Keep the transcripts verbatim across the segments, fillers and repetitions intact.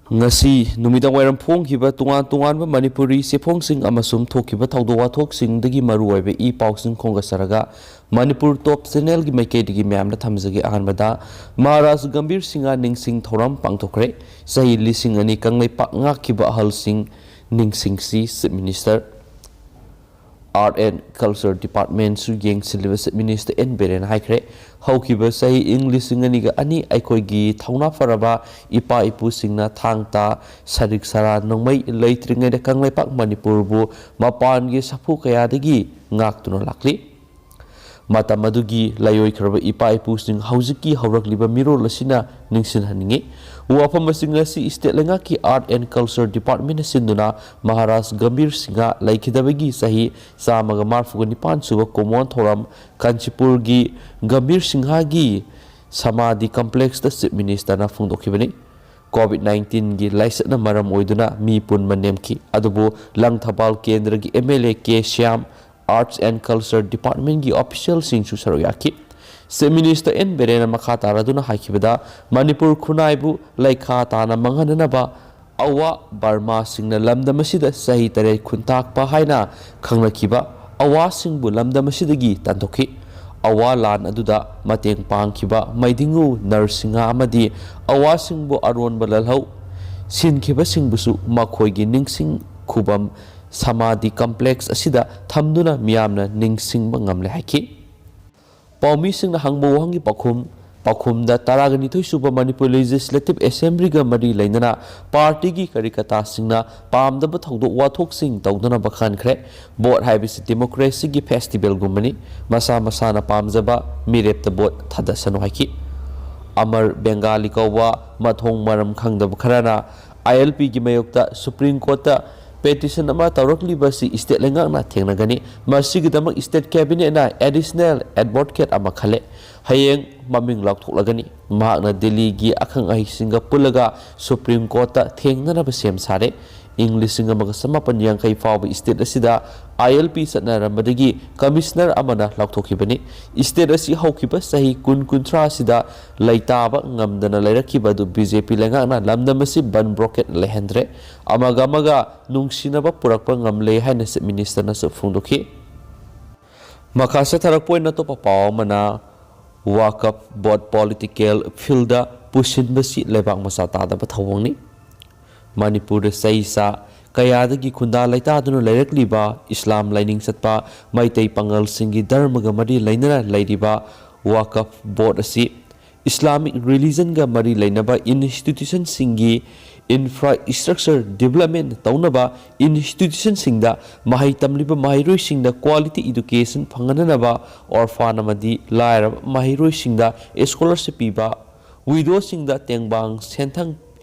ꯉꯁꯤ ꯅꯨꯃꯤꯗꯥꯡ ꯋꯥꯏꯔꯝ ꯐꯣꯡꯈꯤꯕ ꯇꯣꯉꯥꯟ ꯇꯣꯉꯥꯟꯕ ꯃꯅꯤꯄꯨꯔꯤ ꯆꯦꯐꯣꯡꯁꯤꯡ ꯑꯃꯁꯨꯡ ꯊꯣꯛꯈꯤꯕ ꯊꯧꯗꯣꯛ ꯋꯥꯊꯣꯛꯁꯤꯡꯗꯒꯤ ꯃꯔꯨꯑꯣꯏꯕ ꯏ ꯄꯥꯎꯁꯤꯡ ꯈꯣꯝꯒꯠꯆꯔꯒ ꯃꯅꯤꯄꯨꯔ ꯇꯣꯞ ꯆꯦꯅꯦꯜꯒꯤ ꯃꯥꯏꯀꯩꯗꯒꯤ ꯃꯌꯥꯝꯗ ꯊꯝꯖꯒꯦ꯫ ꯑꯍꯥꯟꯕꯗ ꯃꯍꯥꯔꯥꯖ ꯒꯝꯚꯤꯔ ꯁꯤꯡꯍ ꯅꯤꯡꯁꯤꯡ ꯊꯧꯔꯝ ꯄꯥꯡꯊꯣꯛꯈ꯭ꯔꯦ꯫ ꯆꯍꯤ ꯂꯤꯁꯤꯡ ꯑꯅꯤ ꯀꯪꯂꯩꯄꯥꯛ ꯉꯥꯛꯈꯤꯕ ꯑꯍꯜꯁꯤꯡ ꯅꯤꯡꯁꯤꯡꯁꯤ꯫ Chief Minister Art and Culture Departmentꯁꯨ ꯌꯦꯡꯁꯤꯜꯂꯤꯕ Chief Minister ꯑꯦꯟ ꯕꯤꯔꯦꯟꯅ ꯍꯥꯏꯈ꯭ꯔꯦ꯫ ꯍꯧꯈꯤꯕ ꯆꯍꯤ ꯏꯪ ꯂꯤꯁꯤꯡ ꯑꯅꯤꯒ ꯑꯅꯤ ꯑꯩꯈꯣꯏꯒꯤ ꯊꯧꯅꯥ ꯐꯔꯕ ꯏꯄꯥ ꯏꯄꯨꯁꯤꯡꯅ ꯊꯥꯡ ꯇꯥ ꯁꯔꯤꯛ ꯁꯔꯥ ꯅꯣꯡꯃꯩ ꯂꯩꯇ꯭ꯔꯤꯉꯩꯗ ꯀꯪꯂꯩꯄꯥꯛ ꯃꯅꯤꯄꯨꯔꯕꯨ ꯃꯄꯥꯟꯒꯤ ꯁꯥꯐꯨ ꯀꯌꯥꯗꯒꯤ ꯉꯥꯛꯇꯨꯅ ꯂꯥꯛꯂꯤ꯫ ꯃꯇꯝ ꯑꯗꯨꯒꯤ ꯂꯩꯑꯣꯏꯈ꯭ꯔꯕ ꯏꯄꯥ ꯏꯄꯨꯁꯤꯡ ꯍꯧꯖꯤꯛꯀꯤ ꯍꯧꯔꯛꯂꯤꯕ ꯃꯤꯔꯣꯜ ꯑꯁꯤꯅ ꯅꯤꯡꯁꯤꯡꯍꯟꯅꯤꯡꯏ꯫ ꯋꯥꯐꯝ ꯑꯁꯤꯡ ꯑꯁꯤ state ꯂꯩꯉꯥꯛꯀꯤ Art and Culture Departmentꯅ ꯁꯤꯟꯗꯨꯅ ꯃꯍꯥꯔꯥꯖ ꯒꯝꯚꯤꯔ ꯁꯤꯡꯍ ꯂꯩꯈꯤꯗꯕꯒꯤ ꯆꯍꯤ ꯆꯥꯝꯃꯒ ꯃꯔꯤꯐꯨꯒ ꯅꯤꯄꯥꯟ ꯁꯨꯕ ꯀꯨꯝꯑꯣꯟ ꯊꯧꯔꯝ ꯀꯥꯟꯆꯤꯄꯨꯔꯒꯤ ꯒꯝꯚꯤꯔ ꯁꯤꯡꯍꯒꯤ ꯁꯃꯥꯙꯤ complexꯇ Chief Ministerꯅ ꯐꯣꯡꯗꯣꯛꯈꯤꯕꯅꯤ꯫ COVID nineteenꯒꯤ ꯂꯥꯏꯆꯠꯅ ꯃꯔꯝ ꯑꯣꯏꯗꯨꯅ ꯃꯤ ꯄꯨꯟꯕ ꯅꯦꯝꯈꯤ꯫ ꯑꯗꯨꯕꯨ ꯂꯪꯊꯕꯥꯜ ꯀꯦꯟꯗ꯭ꯔꯒꯤ MLA K Shyam, Arts and Culture Departmentꯀꯤ officialꯁꯤꯡꯁꯨ ꯁꯔꯨꯛ ꯌꯥꯈꯤ꯫ Chief Minister ꯑꯦꯟ ꯕꯤꯔꯦꯟꯅ ꯃꯈꯥ ꯇꯥꯔꯗꯨꯅ ꯍꯥꯏꯈꯤꯕꯗ, ꯃꯅꯤꯄꯨꯔ ꯈꯨꯟꯅꯥꯏꯕꯨ ꯂꯩꯈꯥ ꯇꯥꯅ ꯃꯥꯡꯍꯟꯅꯅꯕ ꯑꯋꯥ ꯕꯔꯃꯥꯁꯤꯡꯅ ꯂꯝꯗꯝ ꯑꯁꯤꯗ ꯆꯍꯤ ꯇꯔꯦꯠ ꯈꯨꯟꯇꯥꯛꯄ ꯍꯥꯏꯅ ꯈꯪꯅꯈꯤꯕ ꯑꯋꯥꯁꯤꯡꯕꯨ ꯂꯝꯗꯝ ꯑꯁꯤꯗꯒꯤ ꯇꯥꯟꯊꯣꯛꯈꯤ꯫ ꯑꯋꯥ ꯂꯥꯟ ꯑꯗꯨꯗ ꯃꯇꯦꯡ ꯄꯥꯡꯈꯤꯕ ꯃꯩꯗꯤꯡꯉꯨ ꯅꯔꯁꯤꯡꯍ ꯑꯃꯗꯤ ꯑꯋꯥꯁꯤꯡꯕꯨ ꯑꯔꯣꯟꯕ ꯂꯜꯍꯧ ꯁꯤꯟꯈꯤꯕꯁꯤꯡꯕꯨꯁꯨ ꯃꯈꯣꯏꯒꯤ ꯅꯤꯡꯁꯤꯡ ꯈꯨꯕꯝ ꯁꯃꯥꯙꯤ complex ꯑꯁꯤꯗ ꯊꯝꯗꯨꯅ ꯃꯤꯌꯥꯝꯅ ꯅꯤꯡꯁꯤꯡꯕ ꯉꯝꯂꯦ ꯍꯥꯏꯈꯤ꯫ ꯄꯥꯎꯃꯤꯁꯤꯡꯅ ꯍꯪꯕ ꯋꯥꯍꯪꯒꯤ ꯄꯥꯎꯈꯨꯝ, ꯄꯥꯎꯈꯨꯝꯗ ꯇꯔꯥꯒ ꯅꯤꯊꯣꯏ ꯁꯨꯕ ꯃꯅꯤꯄꯨꯔ Legislative Assemblyꯒ ꯃꯔꯤ ꯂꯩꯅꯅ partyꯒꯤ ꯀꯔꯤꯀꯇꯥꯁꯤꯡꯅ ꯄꯥꯝꯗꯕ ꯊꯧꯗꯣꯛ ꯋꯥꯊꯣꯛꯁꯤꯡ ꯇꯧꯗꯅꯕ ꯈꯟꯈ꯭ꯔꯦ꯫ Vote ꯍꯥꯏꯕꯁꯤ democracyꯒꯤ festivalꯒꯨꯝꯕꯅꯤ꯫ ꯃꯁꯥ ꯃꯁꯥꯅ ꯄꯥꯝꯖꯕ ꯃꯤꯔꯦꯞꯇ vote ꯊꯥꯗꯁꯅꯨ ꯍꯥꯏꯈꯤ꯫ ꯑꯃꯔ ꯕꯦꯡꯒꯥꯂꯤ ꯀꯧꯕ ꯃꯊꯣꯡ ꯃꯔꯝ ꯈꯪꯗꯕ ꯈꯔꯅ ILPꯒꯤ ꯃꯥꯌꯣꯛꯇ Supreme Courtꯇ petition ꯑꯃ ꯇꯧꯔꯛꯂꯤꯕ ꯑꯁꯤ state ꯂꯩꯉꯥꯛꯅ ꯊꯦꯡꯅꯒꯅꯤ꯫ ꯃꯁꯤꯒꯤꯗꯃꯛ state cabinetꯅ additional advocate ꯑꯃ ꯈꯜꯂꯦ꯫ ꯍꯌꯦꯡ ꯃꯃꯤꯡ ꯂꯥꯎꯊꯣꯛꯂꯒꯅꯤ꯫ ꯃꯍꯥꯛꯅ ꯗꯤꯜꯂꯤꯒꯤ ꯑꯈꯪ ꯑꯍꯩꯁꯤꯡꯒ ꯄꯨꯜꯂꯒ Supreme Courtꯇ ꯊꯦꯡꯅꯅꯕ ꯁꯦꯝ ꯁꯥꯔꯦ꯫ ꯏꯪ ꯂꯤꯁꯤꯡ ꯑꯃꯒ ꯆꯃꯥꯄꯟ ꯌꯥꯡꯈꯩ ꯐꯥꯎꯕ state ꯑꯁꯤꯗ ILP ꯆꯠꯅꯔꯝꯕꯗꯒꯤ commissioner ꯑꯃꯅ ꯂꯥꯎꯊꯣꯛꯈꯤꯕꯅꯤ꯫ State ꯑꯁꯤ ꯍꯧꯈꯤꯕ ꯆꯍꯤ ꯀꯨꯟ ꯀꯨꯟꯊ꯭ꯔꯥ ꯑꯁꯤꯗ ꯂꯩꯇꯥꯕ ꯉꯝꯗꯅ ꯂꯩꯔꯛꯈꯤꯕ ꯑꯗꯨ BJP ꯂꯩꯉꯥꯛꯅ ꯂꯝꯗꯝ ꯑꯁꯤ ꯕꯟ ꯕ꯭ꯂꯣꯀꯦꯠ ꯂꯩꯍꯟꯗ꯭ꯔꯦ꯫ ꯑꯃꯒ ꯑꯃꯒ ꯅꯨꯡꯁꯤꯅꯕ ꯄꯨꯔꯛꯄ ꯉꯝꯂꯦ ꯍꯥꯏꯅ Chief Ministerꯅꯁꯨ ꯐꯣꯡꯗꯣꯛꯈꯤ꯫ ꯃꯈꯥ ꯆꯠꯊꯔꯛꯄ ꯑꯣꯏꯅ ꯑꯇꯣꯞꯄ ꯄꯥꯎ ꯑꯃꯅ, ꯋꯥꯀꯐ ꯕꯣꯔꯗ political fieldꯗ ꯄꯨꯁꯤꯟꯕꯁꯤ ꯂꯩꯕꯥꯛ ꯃꯆꯥ ꯇꯥꯗꯕ ꯊꯧꯑꯣꯡꯅꯤ꯫ ꯃꯅꯤꯄꯨꯔꯗ ꯆꯍꯤ ꯆꯥ ꯀꯌꯥꯗꯒꯤ ꯈꯨꯟꯗꯥ ꯂꯩꯇꯥꯗꯨꯅ ꯂꯩꯔꯛꯂꯤꯕ ꯏꯁꯂꯥꯝ ꯂꯥꯏꯅꯤꯡ ꯆꯠꯄ ꯃꯩꯇꯩ ꯄꯥꯉꯜꯁꯤꯡꯒꯤ ꯙꯔꯃꯒ ꯃꯔꯤ ꯂꯩꯅꯅ ꯂꯩꯔꯤꯕ ꯋꯥꯀꯐ ꯕꯣꯔꯗ ꯑꯁꯤ Islamic religionꯒ ꯃꯔꯤ ꯂꯩꯅꯕ institutionꯁꯤꯡꯒꯤ infrastructure development ꯇꯧꯅꯕ, institutionꯁꯤꯡꯗ ꯃꯍꯩ ꯇꯝꯂꯤꯕ ꯃꯍꯩꯔꯣꯏꯁꯤꯡꯗ quality education ꯐꯪꯍꯟꯅꯅꯕ, orphan ꯑꯃꯗꯤ ꯂꯥꯏꯔꯕ ꯃꯍꯩꯔꯣꯏꯁꯤꯡꯗ scholarship ꯄꯤꯕ, widowꯁꯤꯡꯗ ꯇꯦꯡꯕꯥꯡ ꯁꯦꯟꯊꯪ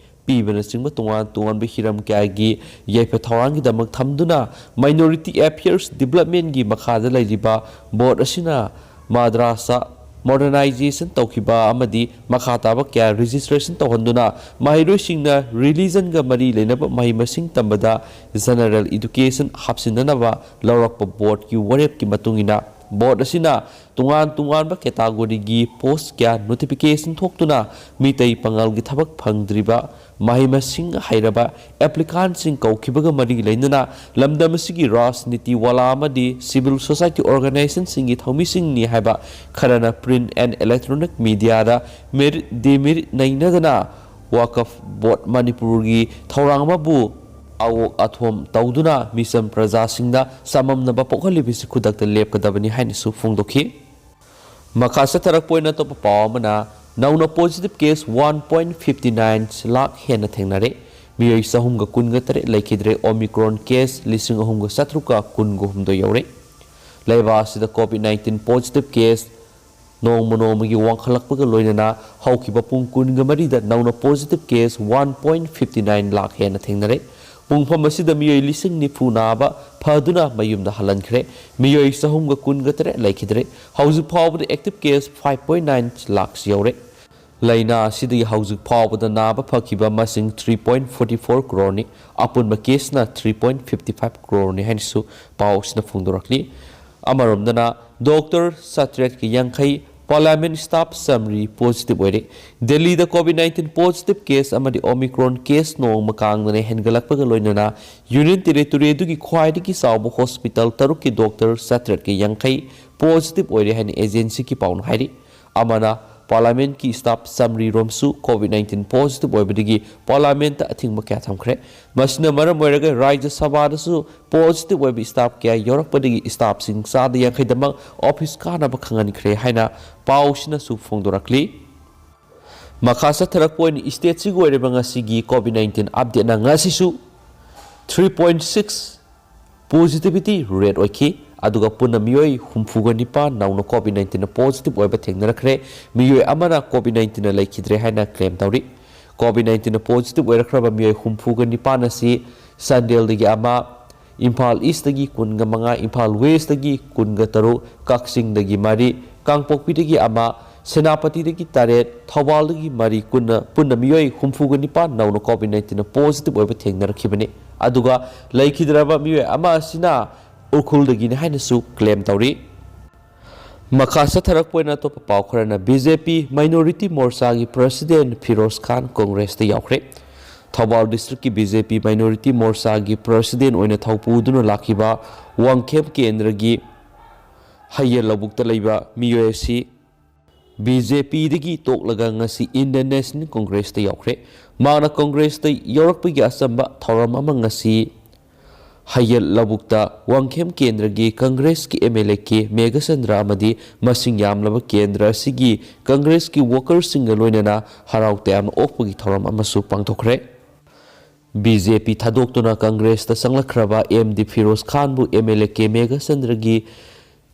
ꯄꯤꯕꯅꯆꯤꯡꯕ ꯇꯣꯉꯥꯟ ꯇꯣꯉꯥꯟꯕ ꯍꯤꯔꯝ ꯀꯌꯥꯒꯤ ꯌꯥꯏꯐ ꯊꯧꯔꯥꯡꯒꯤꯗꯃꯛ ꯊꯝꯗꯨꯅ, Minority Affairs Developmentꯀꯤ ꯃꯈꯥꯗ ꯂꯩꯔꯤꯕ ꯕꯣꯔꯗ ꯑꯁꯤꯅ ꯃꯗ꯭ꯔꯥꯁꯥ modernization ꯇꯧꯈꯤꯕ ꯑꯃꯗꯤ ꯃꯈꯥ ꯇꯥꯕ ꯀꯌꯥ registration ꯇꯧꯍꯟꯗꯨꯅ, ꯃꯍꯩꯔꯣꯏꯁꯤꯡꯅ religionꯒ ꯃꯔꯤ ꯂꯩꯅꯕ ꯃꯍꯩ ꯃꯁꯤꯡ ꯇꯝꯕꯗ general education ꯍꯥꯞꯆꯤꯟꯅꯅꯕ ꯂꯧꯔꯛꯄ ꯕꯣꯔꯗꯀꯤ ꯋꯥꯔꯦꯞꯀꯤ ꯃꯇꯨꯡ ꯏꯟꯅ, ꯕꯣꯔꯗ ꯑꯁꯤꯅ ꯇꯣꯉꯥꯟ ꯇꯣꯉꯥꯟꯕ categoryꯒꯤ post ꯀꯌꯥ notification ꯊꯣꯛꯇꯨꯅ ꯃꯤꯇꯩ ꯄꯥꯉꯜꯒꯤ ꯊꯕꯛ ꯐꯪꯗ꯭ꯔꯤꯕ ꯃꯍꯩ ꯃꯁꯤꯡ ꯍꯩꯔꯕ applicantꯁꯤꯡ ꯀꯧꯈꯤꯕꯒ ꯃꯔꯤ ꯂꯩꯅꯅ ꯂꯝꯗꯝ ꯑꯁꯤꯒꯤ ꯔꯥꯖꯅꯤꯇꯤ ꯋꯥꯂꯥ ꯑꯃꯗꯤ civil society organizationꯁꯤꯡꯒꯤ ꯊꯧꯃꯤꯁꯤꯡꯅꯤ ꯍꯥꯏꯕ ꯈꯔꯅ print and electronic mediaꯗ merit demerit ꯅꯩꯅꯗꯅ ꯋꯥꯀꯐ ꯕꯣꯔꯗ ꯃꯅꯤꯄꯨꯔꯒꯤ ꯊꯧꯔꯥꯡ ꯑꯃꯕꯨ ꯑꯋꯣꯛ ꯑꯊꯣꯝ ꯇꯧꯗꯨꯅ ꯃꯤꯆꯝ ꯄ꯭ꯔꯖꯥꯁꯤꯡꯗ ꯆꯃꯝꯅꯕ ꯄꯣꯛꯍꯜꯂꯤꯕꯁꯤ ꯈꯨꯗꯛꯇ ꯂꯦꯞꯀꯗꯕꯅꯤ ꯍꯥꯏꯅꯁꯨ ꯐꯣꯡꯗꯣꯛꯈꯤ꯫ ꯃꯈꯥ ꯆꯠꯊꯔꯛꯄ ꯑꯣꯏꯅ ꯑꯇꯣꯞꯄ ꯄꯥꯎ ꯑꯃꯅ, ꯅꯧꯅ positive case one point fifty nine lakh ꯍꯦꯟꯅ ꯊꯦꯡꯅꯔꯦ꯫ ꯃꯤꯑꯣꯏ ꯆꯍꯨꯝꯒ ꯀꯨꯟꯒ ꯇꯔꯦꯠ ꯂꯩꯈꯤꯗ꯭ꯔꯦ꯫ Omicron case ꯂꯤꯁꯤꯡ ꯑꯍꯨꯝꯒ ꯆꯥꯇ꯭ꯔꯨꯛꯀ ꯀꯨꯟꯒ ꯍꯨꯝꯗꯣꯏ ꯌꯧꯔꯦ꯫ ꯂꯩꯕꯥꯛ ꯑꯁꯤꯗ COVID nineteen positive case ꯅꯣꯡꯃ ꯅꯣꯡꯃꯒꯤ ꯋꯥꯡꯈꯠꯂꯛꯄꯒ ꯂꯣꯏꯅꯅ ꯍꯧꯈꯤꯕ ꯄꯨꯡ ꯀꯨꯟꯒ ꯃꯔꯤꯗ ꯅꯧꯅ positive case one point fifty nine lakh ꯍꯦꯟꯅ ꯊꯦꯡꯅꯔꯦ꯫ ꯄꯨꯡꯐꯝ ꯑꯁꯤꯗ ꯃꯤꯑꯣꯏ ꯂꯤꯁꯤꯡ ꯅꯤꯐꯨ ꯅꯥꯕ ꯐꯗꯨꯅ ꯃꯌꯨꯝꯗ ꯍꯜꯍꯟꯈ꯭ꯔꯦ꯫ ꯃꯤꯑꯣꯏ ꯆꯍꯨꯝꯒ ꯀꯨꯟꯒ ꯇꯔꯦꯠ ꯂꯩꯈꯤꯗ꯭ꯔꯦ꯫ ꯍꯧꯖꯤꯛ ꯐꯥꯎꯕꯗ active case five point nine lakh ꯌꯧꯔꯦ꯫ ꯂꯥꯏꯅꯥ ꯑꯁꯤꯗꯒꯤ ꯍꯧꯖꯤꯛ ꯐꯥꯎꯕꯗ ꯅꯥꯕ ꯐꯈꯤꯕ ꯃꯁꯤꯡ three point forty four crore ꯅꯤ꯫ ꯑꯄꯨꯟꯕ case ꯅ three point fifty five crore ꯅꯤ ꯍꯥꯏꯅꯁꯨ ꯄꯥꯎ ꯑꯁꯤꯅ ꯐꯣꯡꯗꯣꯔꯛꯂꯤ꯫ ꯑꯃꯔꯣꯝꯗꯅ, ꯗꯣꯛꯇꯔ ꯆꯥꯇ꯭ꯔꯦꯠꯀ ꯌꯥꯡꯈꯩ, ꯄꯥꯔꯂꯤꯌꯥꯃꯦꯟ staff ꯆꯥꯃꯔꯤ positive ꯑꯣꯏꯔꯦ꯫ ꯗꯦꯜꯂꯤꯗ COVID nineteen positive case ꯑꯃꯗꯤ Omicron case ꯅꯣꯡꯃ ꯀꯥꯡꯗꯅ ꯍꯦꯟꯒꯠꯂꯛꯄꯒ ꯂꯣꯏꯅꯅ Union Territory ꯑꯗꯨꯒꯤ ꯈ꯭ꯋꯥꯏꯗꯒꯤ ꯆꯥꯎꯕ hospital ꯇꯔꯨꯛꯀꯤ ꯗꯣꯛꯇꯔ ꯆꯥꯇ꯭ꯔꯦꯠꯀ ꯌꯥꯡꯈꯩ positive ꯑꯣꯏꯔꯦ ꯍꯥꯏꯅ agency ꯒꯤ ꯄꯥꯎꯅ ꯍꯥꯏꯔꯤ꯫ ꯑꯃꯅ Parliament ꯀꯤ staff ꯆꯥꯃꯔꯤ ꯔꯣꯝꯁꯨ COVID nineteen positive ꯑꯣꯏꯕꯗꯒꯤ Parliament ꯇ ꯑꯊꯤꯡꯕ ꯀꯌꯥ ꯊꯝꯈ꯭ꯔꯦ꯫ ꯃꯁꯤꯅ ꯃꯔꯝ ꯑꯣꯏꯔꯒ ꯔꯥꯖ꯭ꯌ ꯁꯚꯥꯗꯁꯨ positive ꯑꯣꯏꯕ staff ꯀꯌꯥ ꯌꯥꯎꯔꯛꯄꯗꯒꯤ staff ꯁꯤꯡ ꯆꯥꯗ ꯌꯥꯡꯈꯩꯗꯃꯛ office ꯀꯥꯅꯕ ꯈꯪꯍꯟꯈ꯭ꯔꯦ ꯍꯥꯏꯅ ꯄꯥꯎꯁꯤꯅꯁꯨ ꯐꯣꯡꯗꯣꯔꯛꯂꯤ꯫ ꯃꯈꯥ ꯆꯠꯊꯔꯛꯄ ꯑꯣꯏꯅ state ꯁꯤꯒꯤ ꯑꯣꯏꯔꯤꯕ ꯉꯁꯤꯒꯤ COVID nineteen update ꯅ ꯉꯁꯤꯁꯨ three point six positivity rate ꯑꯣꯏꯈꯤ꯫ ꯑꯗꯨꯒ ꯄꯨꯟꯅ ꯃꯤꯑꯣꯏ ꯍꯨꯝꯐꯨꯒ ꯅꯤꯄꯥꯟ ꯅꯧꯅ COVID nineteen ꯅ positive ꯑꯣꯏꯕ ꯊꯦꯡꯅꯔꯛꯈ꯭ꯔꯦ꯫ ꯃꯤꯑꯣꯏ ꯑꯃꯅ COVID nineteen ꯅ ꯂꯩꯈꯤꯗ꯭ꯔꯦ ꯍꯥꯏꯅ claim ꯇꯧꯔꯤ꯫ COVID nineteen ꯅ positive ꯑꯣꯏꯔꯛꯈ꯭ꯔꯕ ꯃꯤꯑꯣꯏ ꯍꯨꯝꯐꯨꯒ ꯅꯤꯄꯥꯟ ꯑꯁꯤ ꯆꯥꯟꯗꯦꯜꯗꯒꯤ ꯑꯃ, ꯏꯝꯐꯥꯜ East ꯇꯒꯤ ꯀꯨꯟꯒ ꯃꯉꯥ, ꯏꯝꯐꯥꯜ West ꯇꯒꯤ ꯀꯨꯟꯒ ꯇꯔꯨꯛ, ꯀꯛꯆꯤꯡꯗꯒꯤ ꯃꯔꯤ, ꯀꯥꯡꯄꯣꯛꯄꯤꯗꯒꯤ ꯑꯃ, ꯁꯦꯅꯥꯄꯇꯤꯗꯒꯤ ꯇꯔꯦꯠ, ꯊꯧꯕꯥꯜꯗꯒꯤ ꯃꯔꯤ, ꯀꯨꯟꯅ, ꯄꯨꯟꯅ ꯃꯤꯑꯣꯏ ꯍꯨꯝꯐꯨꯒ ꯅꯤꯄꯥꯟ ꯅꯧꯅ COVID nineteen ꯅ positive ꯑꯣꯏꯕ ꯊꯦꯡꯅꯔꯛꯈꯤꯕꯅꯤ꯫ ꯑꯗꯨꯒ ꯂꯩꯈꯤꯗ꯭ꯔꯕ ꯃꯤꯑꯣꯏ ꯑꯃ ꯑꯁꯤꯅ ꯎꯈ꯭ꯔꯨꯜꯗꯒꯤꯅꯤ ꯍꯥꯏꯅꯁꯨ claim ꯇꯧꯔꯤ꯫ ꯃꯈꯥ ꯆꯠꯊꯔꯛꯄ ꯑꯣꯏꯅ ꯑꯇꯣꯞꯄ ꯄꯥꯎ ꯈꯔꯅ, BJP Minority Morcha ꯒꯤ President ꯐꯤꯔꯣꯖ ꯈꯥꯟ Congress ꯇ ꯌꯥꯎꯈ꯭ꯔꯦ꯫ ꯊꯧꯕꯥꯜ district ꯀꯤ BJP Minority Morcha ꯒꯤ President ꯑꯣꯏꯅ ꯊꯧꯄꯨꯗꯨꯅ ꯂꯥꯛꯈꯤꯕ ꯋꯥꯡꯈꯦꯝ ꯀꯦꯟꯗ꯭ꯔꯒꯤ ꯍꯌꯦꯜ ꯂꯧꯕꯨꯛꯇ ꯂꯩꯕ ꯃꯤꯑꯣꯏ ꯑꯁꯤ BJP ꯗꯒꯤ ꯇꯣꯛꯂꯒ ꯉꯁꯤ Indian National Congress ꯇ ꯌꯥꯎꯈ꯭ꯔꯦ꯫ ꯃꯍꯥꯛꯅ Congress ꯇ ꯌꯥꯎꯔꯛꯄꯒꯤ ꯑꯆꯝꯕ ꯊꯧꯔꯝ ꯑꯃ ꯉꯁꯤ ꯍꯌꯦꯜ ꯂꯧꯕꯨꯛꯇ ꯋꯥꯡꯈꯦꯝ ꯀꯦꯟꯗ꯭ꯔꯒꯤ Congress ꯀꯤ MLA ꯀꯦ ꯃꯦꯘꯆꯟꯗ꯭ꯔ ꯑꯃꯗꯤ ꯃꯁꯤꯡ ꯌꯥꯝꯂꯕ ꯀꯦꯟꯗ꯭ꯔ ꯑꯁꯤꯒꯤ Congress ꯀꯤ worker ꯁꯤꯡꯒ ꯂꯣꯏꯅꯅ ꯍꯔꯥꯎ ꯇꯌꯥꯝꯅ ꯑꯣꯛꯄꯒꯤ ꯊꯧꯔꯝ ꯑꯃꯁꯨ ꯄꯥꯡꯊꯣꯛꯈ꯭ꯔꯦ꯫ BJP ꯊꯥꯗꯣꯛꯇꯨꯅ Congress ꯇ ꯆꯪꯂꯛꯈ꯭ꯔꯕ MD ꯐꯤꯔꯣꯖ ꯈꯥꯟꯕꯨ MLA ꯀꯦ ꯃꯦꯘꯆꯟꯗ꯭ꯔꯒꯤ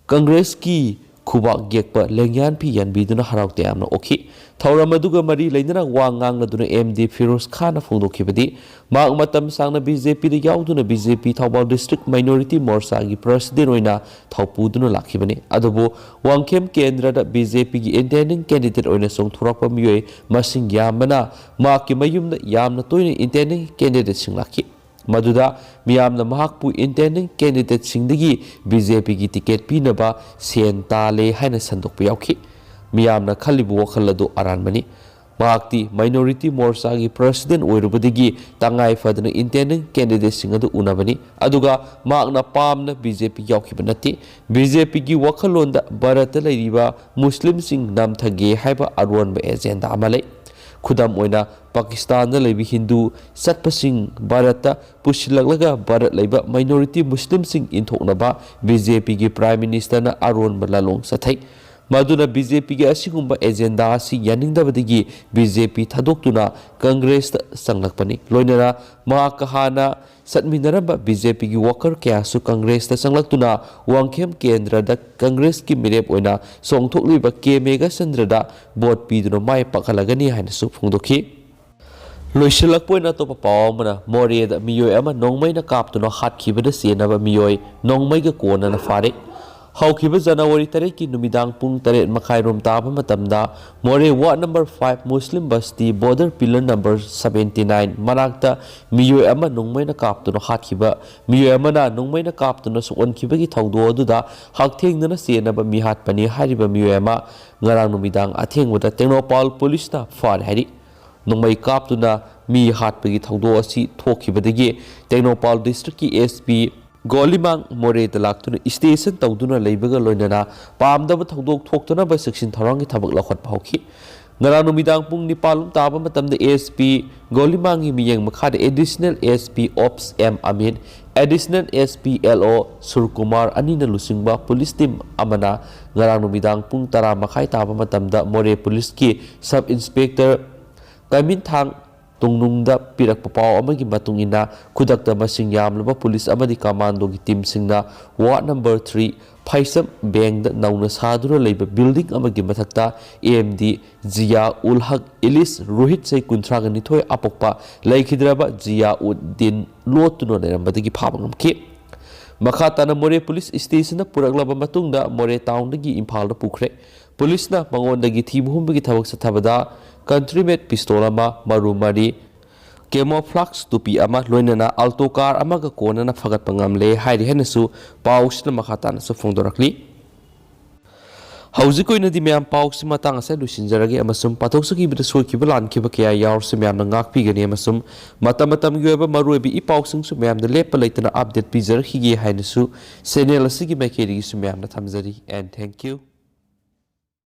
Congress ꯀꯤ ꯈꯨꯕꯥꯛ ꯌꯦꯛꯄ ꯂꯦꯡꯌꯥꯟ ꯐꯤ ꯌꯥꯟꯕꯤꯗꯨꯅ ꯍꯔꯥꯎ ꯇꯌꯥꯝꯅ ꯑꯣꯛꯈꯤ꯫ ꯊꯧꯔꯝ ꯑꯗꯨꯒ ꯃꯔꯤ ꯂꯩꯅꯅ ꯋꯥ ꯉꯥꯡꯂꯗꯨꯅ ꯑꯦꯝ ꯗꯤ ꯐꯤꯔꯣꯖ ꯈꯥꯟꯅ ꯐꯣꯡꯗꯣꯛꯈꯤꯕꯗꯤ, ꯃꯍꯥꯛ ꯃꯇꯝ ꯁꯥꯡꯅ ꯕꯤ ꯖꯦ ꯄꯤꯗ ꯌꯥꯎꯗꯨꯅ ꯕꯤ ꯖꯦ ꯄꯤ ꯊꯧꯕꯥꯜ ꯗꯤꯁꯇ꯭ꯔꯤꯛ ꯃꯥꯏꯅꯣꯔꯤꯇꯤ ꯃꯣꯔꯆꯥꯒꯤ ꯄ꯭ꯔꯁꯤꯗꯦꯟ ꯑꯣꯏꯅ ꯊꯧꯄꯨꯗꯨꯅ ꯂꯥꯛꯈꯤꯕꯅꯤ꯫ ꯑꯗꯨꯕꯨ ꯋꯥꯡꯈꯦꯝ ꯀꯦꯟꯗ꯭ꯔꯗ ꯕꯤ ꯖꯦ ꯄꯤꯒꯤ ꯏꯟꯇꯦꯟꯗꯤꯡ ꯀꯦꯟꯗꯤꯗꯦꯠ ꯑꯣꯏꯅ ꯆꯣꯡꯊꯣꯔꯛꯄ ꯃꯤꯑꯣꯏ ꯃꯁꯤꯡ ꯌꯥꯝꯕꯅ ꯃꯍꯥꯛꯀꯤ ꯃꯌꯨꯝꯗ ꯌꯥꯝꯅ ꯇꯣꯏꯅ ꯏꯟꯇꯦꯟꯗꯤꯡ ꯀꯦꯟꯗꯤꯗꯦꯠꯁꯤꯡ ꯂꯥꯛꯈꯤ꯫ ꯃꯗꯨꯗ ꯃꯤꯌꯥꯝꯅ ꯃꯍꯥꯛꯄꯨ ꯏꯟꯇꯦꯟꯗꯤꯡ ꯀꯦꯟꯗꯤꯗꯦꯠꯁꯤꯡꯗꯒꯤ ꯕꯤ ꯖꯦ ꯄꯤꯒꯤ ꯇꯤꯀꯦꯠ ꯄꯤꯅꯕ ꯁꯦꯟ ꯇꯥꯜꯂꯦ ꯍꯥꯏꯅ ꯁꯟꯗꯣꯛꯄ ꯌꯥꯎꯈꯤ꯫ ꯃꯤꯌꯥꯝꯅ ꯈꯜꯂꯤꯕ ꯋꯥꯈꯜ ꯑꯗꯨ ꯑꯔꯥꯟꯕꯅꯤ꯫ ꯃꯍꯥꯛꯇꯤ ꯃꯥꯏꯅꯣꯔꯤꯇꯤ ꯃꯣꯔꯆꯥꯒꯤ ꯄ꯭ꯔꯁꯤꯗꯦꯟ ꯑꯣꯏꯔꯨꯕꯗꯒꯤ ꯇꯉꯥꯏ ꯐꯗꯅ ꯏꯟꯇꯦꯟꯗꯤꯡ ꯀꯦꯟꯗꯤꯗꯦꯠꯁꯤꯡ ꯑꯗꯨ ꯎꯅꯕꯅꯤ꯫ ꯑꯗꯨꯒ ꯃꯍꯥꯛꯅ ꯄꯥꯝꯅ ꯕꯤ ꯖꯦ ꯄꯤ ꯌꯥꯎꯈꯤꯕ ꯅꯠꯇꯦ꯫ ꯕꯤ ꯖꯦ ꯄꯤꯒꯤ ꯋꯥꯈꯜꯂꯣꯟꯗ ꯚꯥꯔꯠꯇ ꯂꯩꯔꯤꯕ ꯃꯨꯁꯂꯤꯝꯁꯤꯡ ꯅꯝꯊꯒꯦ ꯍꯥꯏꯕ ꯑꯔꯣꯟꯕ ꯑꯦꯖꯦꯟꯗꯥ ꯑꯃ ꯂꯩ꯫ ꯈꯨꯗꯝ ꯑꯣꯏꯅ, ꯄꯥꯀꯤꯁꯇꯥꯟꯗ ꯂꯩꯕ ꯍꯤꯟꯗꯨ ꯆꯠꯄꯁꯤꯡ ꯚꯥꯔꯠꯇ ꯄꯨꯁꯤꯜꯂꯛꯂꯒ ꯚꯥꯔꯠ ꯂꯩꯕ ꯃꯥꯏꯅꯣꯔꯤꯇꯤ ꯃꯨꯁꯂꯤꯝꯁꯤꯡ ꯏꯟꯊꯣꯛꯅꯕ ꯕꯤ ꯖꯦ ꯄꯤꯒꯤ ꯄ꯭ꯔꯥꯏꯝ ꯃꯤꯅꯤꯁꯇꯔꯅ ꯑꯔꯣꯟꯕ ꯂꯥꯂꯣꯡ ꯆꯠꯊꯩ꯫ ꯃꯗꯨꯅ ꯕꯤ ꯖꯦ ꯄꯤꯒꯤ ꯑꯁꯤꯒꯨꯝꯕ ꯑꯦꯖꯦꯟꯗꯥ ꯑꯁꯤ ꯌꯥꯅꯤꯡꯗꯕꯗꯒꯤ ꯕꯤ ꯖꯦ ꯄꯤ ꯊꯥꯗꯣꯛꯇꯨꯅ ꯀꯪꯒ꯭ꯔꯦꯁꯇ ꯆꯪꯂꯛꯄꯅꯤ꯫ ꯂꯣꯏꯅꯅ ꯃꯍꯥꯛꯀ ꯍꯥꯟꯅ ꯆꯠꯃꯤꯟꯅꯔꯝꯕ ꯕꯤ ꯖꯦ ꯄꯤꯒꯤ ꯋꯥꯀꯔ ꯀꯌꯥꯁꯨ ꯀꯪꯒ꯭ꯔꯦꯁꯇ ꯆꯪꯂꯛꯇꯨꯅ ꯋꯥꯡꯈꯦꯝ ꯀꯦꯟꯗ꯭ꯔꯗ ꯀꯪꯒ꯭ꯔꯦꯁꯀꯤ ꯃꯤꯔꯦꯞ ꯑꯣꯏꯅ ꯆꯣꯡꯊꯣꯛꯂꯤꯕ ꯀꯦ ꯃꯦꯘꯆꯟꯗ꯭ꯔꯗ ꯚꯣꯠ ꯄꯤꯗꯨꯅ ꯃꯥꯏ ꯄꯥꯛꯍꯜꯂꯒꯅꯤ ꯍꯥꯏꯅꯁꯨ ꯐꯣꯡꯗꯣꯛꯈꯤ꯫ ꯂꯣꯏꯁꯤꯜꯂꯛꯄ ꯑꯣꯏꯅ ꯑꯇꯣꯞꯄ ꯄꯥꯎ ꯑꯃꯅ, ꯃꯣꯔꯦꯗ ꯃꯤꯑꯣꯏ ꯑꯃ ꯅꯣꯡꯃꯩꯅ ꯀꯥꯞꯇꯨꯅ ꯍꯥꯠꯈꯤꯕꯗ ꯆꯦꯟꯅꯕ ꯃꯤꯑꯣꯏ ꯅꯣꯡꯃꯩꯒ ꯀꯣꯟꯅꯅ ꯐꯥꯔꯦ꯫ ꯍꯧꯈꯤꯕ ꯖꯅꯋꯥꯔꯤ ꯇꯔꯦꯠꯀꯤ ꯅꯨꯃꯤꯗꯥꯡ ꯄꯨꯡ ꯇꯔꯦꯠ ꯃꯈꯥꯏꯔꯣꯝ ꯇꯥꯕ ꯃꯇꯝꯗ Moreh ward number five Muslim Basti border pillar number seventy nine ꯃꯅꯥꯛꯇ ꯃꯤꯑꯣꯏ ꯑꯃ ꯅꯣꯡꯃꯩꯅ ꯀꯥꯞꯇꯨꯅ ꯍꯥꯠꯈꯤꯕ, ꯃꯤꯑꯣꯏ ꯑꯃꯅ ꯅꯣꯡꯃꯩꯅ ꯀꯥꯞꯇꯨꯅ ꯁꯣꯛꯍꯟꯈꯤꯕꯒꯤ ꯊꯧꯗꯣꯛ ꯑꯗꯨꯗ ꯍꯛꯊꯦꯡꯅꯅ ꯆꯦꯟꯅꯕ ꯃꯤꯍꯥꯠꯄꯅꯤ ꯍꯥꯏꯔꯤꯕ ꯃꯤꯑꯣꯏ ꯑꯃ ꯉꯔꯥꯡ ꯅꯨꯃꯤꯗꯥꯡ ꯑꯊꯦꯡꯕꯗ ꯇꯦꯡꯅꯧꯄꯥꯜ ꯄꯨꯂꯤꯁꯅ ꯐꯥꯔꯦ ꯍꯥꯏꯔꯤ꯫ ꯅꯣꯡꯃꯩ ꯀꯥꯞꯇꯨꯅ ꯃꯤ ꯍꯥꯠꯄꯒꯤ ꯊꯧꯗꯣꯛ ꯑꯁꯤ ꯊꯣꯛꯈꯤꯕꯗꯒꯤ ꯇꯦꯡꯅꯧꯄꯥꯜ ꯗꯤꯁꯇ꯭ꯔꯤꯛꯀꯤ ꯑꯦꯁ ꯄꯤ ꯒꯣꯂꯤꯃꯥꯡ ꯃꯣꯔꯦꯗ ꯂꯥꯛꯇꯨꯅ ꯁ꯭ꯇꯦꯁꯟ ꯇꯧꯗꯨꯅ ꯂꯩꯕꯒ ꯂꯣꯏꯅꯅ ꯄꯥꯝꯗꯕ ꯊꯧꯗꯣꯛ ꯊꯣꯛꯇꯅꯕ ꯆꯦꯛꯁꯤꯟ ꯊꯧꯔꯥꯡꯒꯤ ꯊꯕꯛ ꯂꯧꯈꯠꯄ ꯍꯧꯈꯤ꯫ ꯉꯔꯥꯡ ꯅꯨꯃꯤꯗꯥꯡ ꯄꯨꯡ ꯅꯤꯄꯥꯟ ꯂꯣꯝ ꯇꯥꯕ ꯃꯇꯝꯗ ꯑꯦꯁ ꯄꯤ ꯒꯣꯂꯤꯃꯥꯡꯒꯤ ꯃꯤꯠꯌꯦꯡ ꯃꯈꯥꯗ additional S P ops M Amin, additional S P L O Surkumar ꯑꯅꯤꯅ ꯂꯨꯆꯤꯡꯕ ꯄꯨꯂꯤꯁ ꯇꯤꯝ ꯑꯃꯅ ꯉꯔꯥꯡ ꯅꯨꯃꯤꯗꯥꯡ ꯄꯨꯡ ꯇꯔꯥ ꯃꯈꯥꯏ ꯇꯥꯕ ꯃꯇꯝꯗ ꯃꯣꯔꯦ ꯄꯨꯂꯤꯁꯀꯤ ꯁꯕ ꯏꯟꯁꯄꯦꯛꯇꯔ ꯀꯥꯏꯃꯤꯟꯊꯥꯡ ꯇꯨꯡꯅꯨꯡꯗ ꯄꯤꯔꯛꯄ ꯄꯥꯎ ꯑꯃꯒꯤ ꯃꯇꯨꯡ ꯏꯟꯅ, ꯈꯨꯗꯛꯇ ꯃꯁꯤꯡ ꯌꯥꯝꯂꯕ ꯄꯨꯂꯤꯁ ꯑꯃꯗꯤ ꯀꯃꯥꯟꯗꯣꯒꯤ ꯇꯤꯝꯁꯤꯡꯅ ꯋꯥꯔꯗ ꯅꯝꯕꯔ ꯊ꯭ꯔꯤ ꯐꯩꯁꯝ ꯕꯦꯡꯗ ꯅꯧꯅ ꯁꯥꯗꯨꯅ ꯂꯩꯕ ꯕꯤꯜꯗꯤꯡ ꯑꯃꯒꯤ ꯃꯊꯛꯇ ꯑꯦ ꯑꯦꯝ ꯗꯤ ꯖꯤꯌꯥ ꯎꯜ ꯍꯛ ꯏꯂꯤꯁ ꯔꯣꯍꯤꯠ, ꯆꯍꯤ ꯀꯨꯟꯊ꯭ꯔꯥꯒ ꯅꯤꯊꯣꯏ ꯑꯄꯣꯛꯄ, ꯂꯩꯈꯤꯗ꯭ꯔꯕ ꯖꯤꯌꯥ ꯎꯗ ꯗꯤꯟ ꯂꯣꯠꯇꯨꯅ ꯂꯩꯔꯝꯕꯗꯒꯤ ꯐꯥꯕ ꯉꯝꯈꯤ꯫ ꯃꯈꯥ ꯇꯥꯅ ꯃꯣꯔꯦ ꯄꯨꯂꯤꯁ ꯁ꯭ꯇꯦꯁꯟꯗ ꯄꯨꯔꯛꯂꯕ ꯃꯇꯨꯡꯗ ꯃꯣꯔꯦ ꯇꯥꯎꯟꯗꯒꯤ ꯏꯝꯐꯥꯜꯗ ꯄꯨꯈ꯭ꯔꯦ꯫ ꯄꯨꯂꯤꯁꯅ ꯃꯉꯣꯟꯗꯒꯤ ꯊꯤꯕ ꯍꯨꯝꯕꯒꯤ ꯊꯕꯛ ꯆꯠꯊꯕꯗ ꯀꯟꯇ꯭ꯔꯤꯃꯦꯠ ꯄꯤꯁꯇꯣꯜ ꯑꯃ, ꯃꯔꯨ ꯃꯔꯤ, ꯀꯦꯃꯣꯐ꯭ꯂꯥꯛꯁ ꯇꯨꯄꯤ ꯑꯃ, ꯂꯣꯏꯅꯅ ꯑꯜꯇꯣ ꯀꯥꯔ ꯑꯃꯒ ꯀꯣꯟꯅꯅ ꯐꯒꯠꯄ ꯉꯝꯂꯦ ꯍꯥꯏꯔꯤ ꯍꯥꯏꯅꯁꯨ ꯄꯥꯎꯁꯤꯅ ꯃꯈꯥ ꯇꯥꯅꯁꯨ ꯐꯣꯡꯗꯣꯔꯛꯂꯤ꯫ ꯍꯧꯖꯤꯛ ꯑꯣꯏꯅꯗꯤ ꯃꯌꯥꯝ ꯄꯥꯎꯁꯤ ꯃꯇꯥꯡ ꯑꯁꯤꯗ ꯂꯣꯏꯁꯤꯟꯖꯔꯒꯦ ꯑꯃꯁꯨꯡ ꯄꯥꯊꯣꯛꯆꯈꯤꯕꯗ ꯁꯣꯏꯈꯤꯕ ꯂꯥꯟꯈꯤꯕ ꯀꯌꯥ ꯌꯥꯎꯔꯁꯨ ꯃꯌꯥꯝꯅ ꯉꯥꯛꯄꯤꯒꯅꯤ ꯑꯃꯁꯨꯡ ꯃꯇꯝ ꯃꯇꯝꯒꯤ ꯑꯣꯏꯕ ꯃꯔꯨꯑꯣꯏꯕ ꯏ ꯄꯥꯎꯁꯤꯡꯁꯨ ꯃꯌꯥꯝꯗ ꯂꯦꯞꯄ ꯂꯩꯇꯅ ꯑꯞꯗꯦꯠ ꯄꯤꯖꯔꯛꯈꯤꯒꯦ ꯍꯥꯏꯅꯁꯨ ꯆꯦꯅꯦꯜ ꯑꯁꯤꯒꯤ ꯃꯥꯏꯀꯩꯗꯒꯤꯁꯨ ꯃꯌꯥꯝꯗ ꯊꯝꯖꯔꯤ꯫ And thank you.